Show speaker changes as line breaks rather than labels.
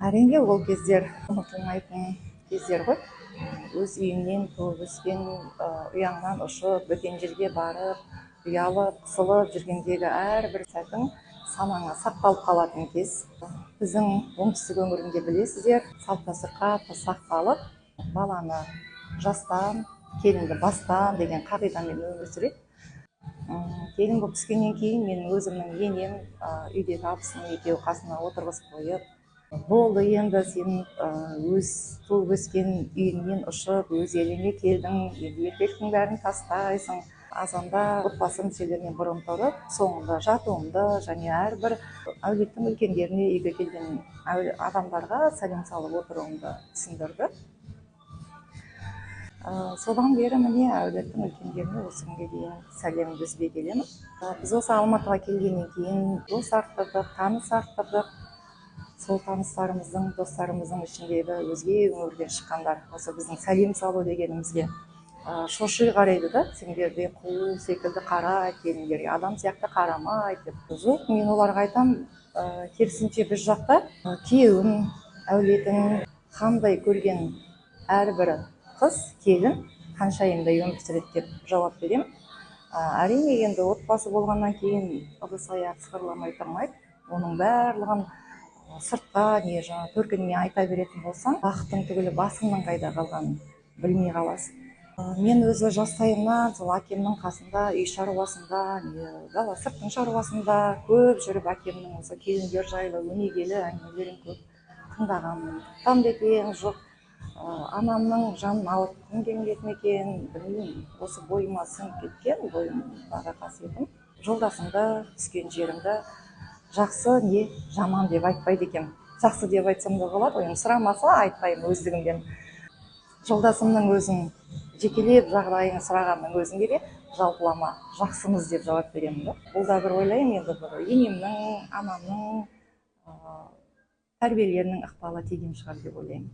Әрине, ол кездер ұмытылмайтын кездер ғой. Өз үйіңнен туып өскен, ұяңнан ұшып, бөтен жерге барып, ұялып, қысылып жүргендегі әрбір сәтің санаңа сақталып қалатын кез. Біздің оңтүстік өңірінде, білесіздер, салт дәстүр қатты сақталып, баланы жастан, келінді бастан деген қағидамен өмір сүреді. Келін болып түскеннен кейін менің өзімнің енем үйдегі абысыным екеуі қасына отырғызып қойып: «Болды, енді сен өз туып өскен үйіңнен ұшып, өз еліңе келдің, енді еркектің бәрін тастайсың. Азанда отбасы мүшелерінен бұрын тұрып, соңында жатуыңды және әрбір әулеттің үлкендеріне, үйге келген адамдарға сәлем салып отыруыңды» түсіндірді. Содан бері, міне, әулеттің үлкендеріне осы күнге дейін сәлемді үзбей келемін. Біз осы Алматыға келгеннен кейін дос арттырдық, таныс арттырдық. Сол таныстарымыздың, достарымыздың ішіндегі өзге өңірден шыққандар осы біздің сәлем салу дегенімізге шоши қарайды да: «Сендер де қу секілді қарайды келіндерге, адам сияқты қарамайды», — деп. Жоқ, мен оларға айтамын, керісінше, біз жақта күйеуін, әулетін қандай көрген әрбір қыз келін ханшайымдай өмір сүреді деп жауап беремін. Әрине, енді отбасы болғаннан кейін ыдыс аяқ сықырламай тұрмайды. Оның барлығын сыртқа не жаңағы төркініме айта беретін болсаң, бақытың түгілі, басыңның қайда қалғанын білмей қаласың. Мен өзі жастайымнан сол әкемнің қасында, үй шаруасында, не дала, сырттың шаруасында көп жүріп, әкемнің осы келіндер жайлы өнегелі әңгімелерін көп тыңдағанмын. Там екен, жоқ, анамның жанын ауыртқым келмеді ме екен, білмеймін, осы бойыма сіңіп кеткен, бойымдағы қасиетім. Жолдасымды, түскен жерімді жақсы не жаман деп айтпайды екенмін. Жақсы деп айтсам да болады ғой енді, сұрамаса, айтпаймын өздігімнен. Жолдасымның өзін жекелеп жағдайын сұрағанның өзінде де жалпылама жақсымыз деп жауап беремін да. Бұл да бір, ойлаймын, енді бір енемнің, анамның тәрбиелерінің ықпалы тиген шығар деп ойлаймын.